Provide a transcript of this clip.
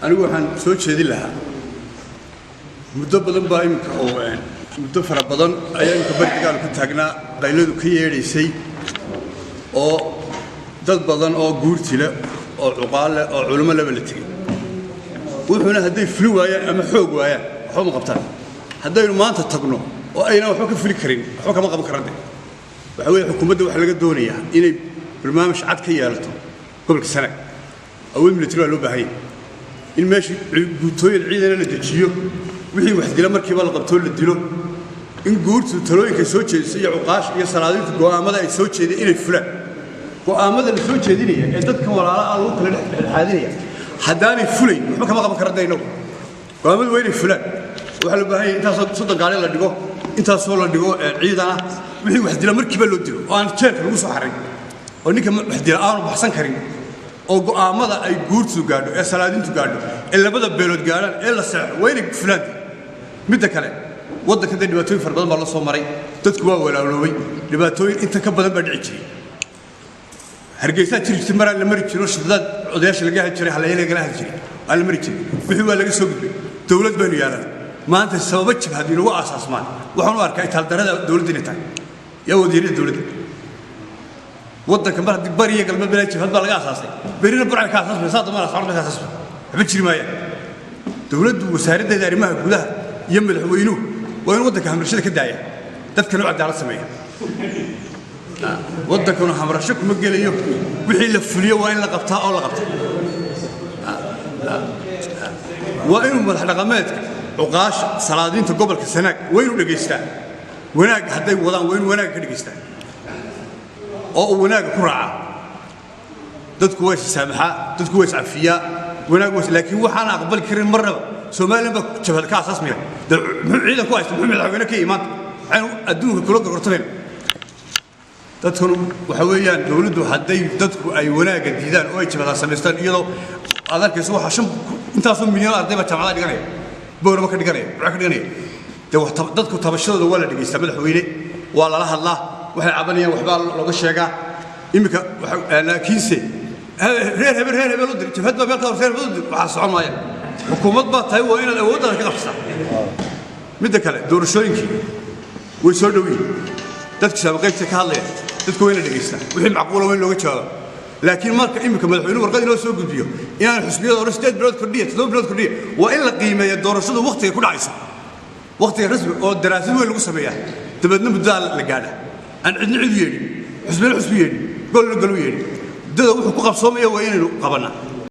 Anigu waxaan soo jeedin lahaa, muddo badan baa iminka oo muddo fara badan ayaa iminka bari dagaalu ka taagnaa, qayladu ka yeedhaysay, oo dad badan oo guurti leh oo cuqaal leh oo culimo leba la tegey. Wuxuuna hadday fuli waayaan ama xoog waayaan, waxba ma qabtaan. Haddaynu maanta tagno oo aynan waxba ka fuli karin, waxba kama qaban karaan. De waxa weeye, xukuumadda waxaa laga doonayaa inay barnaamij cad ka yeelato gobolka Sanaag. Awood military baa loo baahan yahay, in meesha guutooyin ciidana la dejiyo, wixii wax dila markiiba la qabtoo la dilo, in guurtu talooyinka soo jeediso iyo cuqaasha iyo salaadiintu go'aamada ay soo jeedeen inay fulaan. Go'aamada la soo jeedinaya ee dadka walaala ah lagu kala dhexdhexaadinaya haddaanay fulayn, waxba kama qaban karana innagu. Go'aamadu waa inay fulaan. Waxaa loo baahan yahay intaasoo 30 gaari la dhigo, intaasoo la dhigo ciidana, wixii wax dila markiiba loo dilo oo aan jeelka lagu soo xarin, oo ninka wax dila aanu baxsan karin, oo go'aamada ay guurtu gaadho ee salaadiintu gaadho ee labada beelood gaadhaan ee la seexo waa inay fulaan. Midda kale, waddanka dee dhibaatooyin fara badan baa la soo maray, dadku waa walaaloobay, dhibaatooyin inta ka badan baa dhici jiray. Hargeysaa jiri jirtay maraan la mari jirin oo shidadaad odayaasha laga heli jiray, haleeya lagala heli jiray, waa la mari jiray. Wixii waa laga soo gudbay, dowlad baynu yeelan. Maanta sababo jabhad inagu aasaasmaan waxaan u arkaa itaaldarada dowladda inay tahay iyo awood yarida dowladda waddanka. Mar haddii bari iyo galbeed bilaa jabhad baa laga aasaasay, berina Burcay ka aasaasmay, saa dambana Socod ka aasaasmay, waxba jiri maayaan. Dowladdu, wasaaraddeeda arrimaha gudaha iyo madaxweynuhu waa in waddanka hamrashada ka daaya, dadkana u cadaalad sameeya. Waddankanu hamrasho kuma gelayo. Wixii la fuliyo waa in la qabtaa oo la qabta. Waa inuu madax dhaqameedka, cuqaasha, salaadiinta gobolka Sanaag waa inuu dhegaystaa. Wanaagga hadday wadaan waa inuu wanaagga ka dhegaystaa oo uu wanaagga ku raacaa. Dadku waa issaamaxaa, dadku waa iscafiyaa, wanaag waa, laakiin waxaan aqbali karin marnaba Somaliland baa jabhad ka asaasmaya. Dee muxuu ciidan ku haysta? Muxuu madaxweyne ka imaanta? Maxaynu adduunka kula gorgortamayna? Dadkanu waxa weeyaan, dowladdu hadday dadku ay wanaagga diidaan oo ay jabhadaa samaystaan, iyadoo aad arkayso waxaa shan intaasoo milyan arday baa jaamacadaha dhiganaya, Boorama ka dhiganaya, Burco ka dhiganaya. Dee dadku tabashadooda waa la dhegaystaa, madaxweyne waa lala hadlaa, waxay cabanayaan waxbaa looga sheegaa. Iminka laakiinse reer hebel, reer hebel u dir, jabhad baa meel ka hor, reer hebel u dir, waxaa socon maaya. Xukuumad baa tahay, waa inaad awooddaada ka qabsataa. Midda kale, doorashooyinkii way soo dhow yihiin. Dadka saamaqaybta ka hadlaya, dadku waa ina dhegaystaa, wixii macquula waa in looga jawaaba. Laakiin marka iminka madaxweynuhu warqad inoo soo gudbiyo inaan xusbiyada hore 8 bilood kordhiya, 7 bilood kordhiya, waa in la qiimeeya doorashadu wakhtiga ku dhacayso, wakhtiga rasmi oo daraasad weyn lagu sameeyaa, dabeedna muddadaa la gaadha aan cidna cid u yeedhin, xusbina xusbi yeedhin, golna gol u yeedhin. Muddada wuxuu ku qabsoomaya waa inaynu qabannaa.